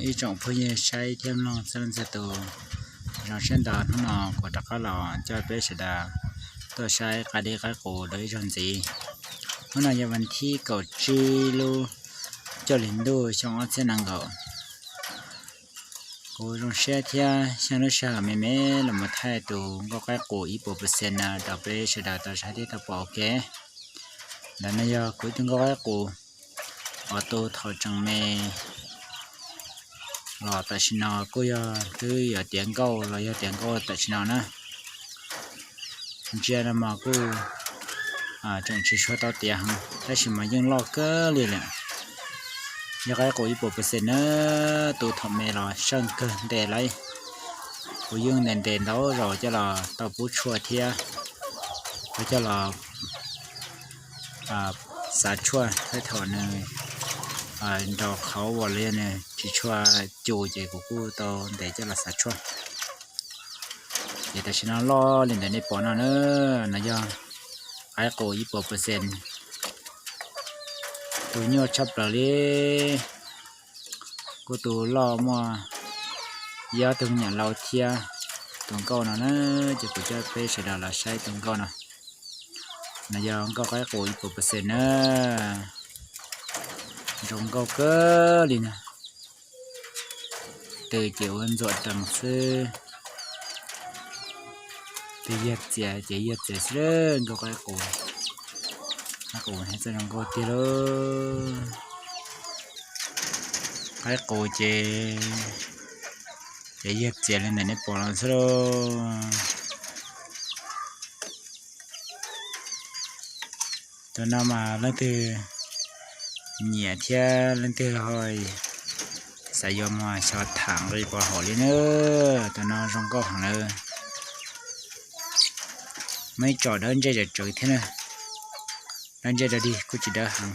Ib tsoom phooj ywg saib thiab mloog txhua leej txhua tus, zoo siab ntau hnub no kuv rov qab los coj peb sawv daws tuaj saib qaib dib qaib qus dua ib zaug ntxiv. Hnub no yog vas thib kaum tsib lub cuaj hlis ntuj xyoo ob txhiab nees nkaum. Kuv zoo siab thiab xyeej lub sij hawm me me los mus thaij tus nkauj qaib qus ib puas percent no rau peb sawv daws tau saib thiab tau pom ua ke. Ntawm no yog kuv ib tug nkauj qaib qus uas tu thaum tseem me los tam sim no kuj yog twb yuav tiav nkauj los yog tiav nkauj tam sim no na. Ntsia no mas kuj tseem tsis tshua tau tiav heev tab sis mas yeej loj kawg li lawm. Yog qaib qus ib puas percent na, tu thaum me los seej kawg ntes lawm. Kuv yeej ntes ntes ntau zaus coj los tau pub tshuaj thiab, kuv coj los xav tshuaj thiab thaum nws nraus qhauv uas los yog nws tsis tshua cus ces kuv kuj tau ntes coj los xav tshuaj. Ces tam sim no loj li ntawm nej pom no na, no yog qaib qus ib puas percent, tu nyuaj tshaj plaws li. Kuj tu loj muaj ib ob tug me nyuam lau thiab. Tus nkauj no na, ces kuv coj peb sawv daws los saib tus nkauj no. No yog nkauj qaib qus ib puas percent na, zoo nkauj kawg li na. Tw ces ua ntxuam rees xwb, tw yag txiav ces yag txiav xwb. Nkauj qaib qus, qaib qus txawj zoo nkauj tiag lauj. Qaib qus ces, ces yag txiav li ntawm nej pom no xwb lauj. Tus no mas leej twg nyiam thiab leej twg ho xav yuav mas xyov tham nqi puas haum li na. Tus no zoo nkauj heev lawm. Muaj ib tsom dawb ntsej tsawv tsawv thiab na. Dawb ntsej dawb dig kuj tsis dawb heev.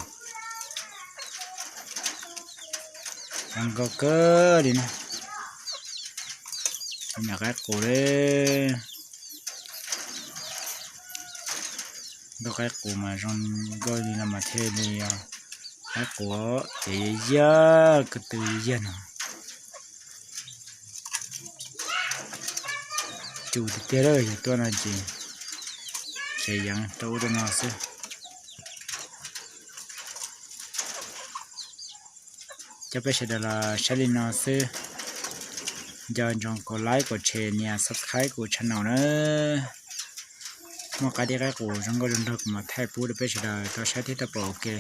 Zoo nkauj kawg li na. Nyuam qaib qus li. Nkauj qaib qus mas zoo nkauj li no mas thiaj li yog qaib qus ces yag, ko tw yag no. Cus tiag tiag lawm, yog tuaj no ces tsev yeev rau ub rau no xwb. Coj peb sawv daws los saib li no xwb. Nco ntsoov kom like, kom share, nias subscribe kuv channel na. Muaj qaib dib qaib qus zoo nkauj zoo nraug kuv mam thaij pub rau peb sawv daws tau saib thiab tau pom ua ke.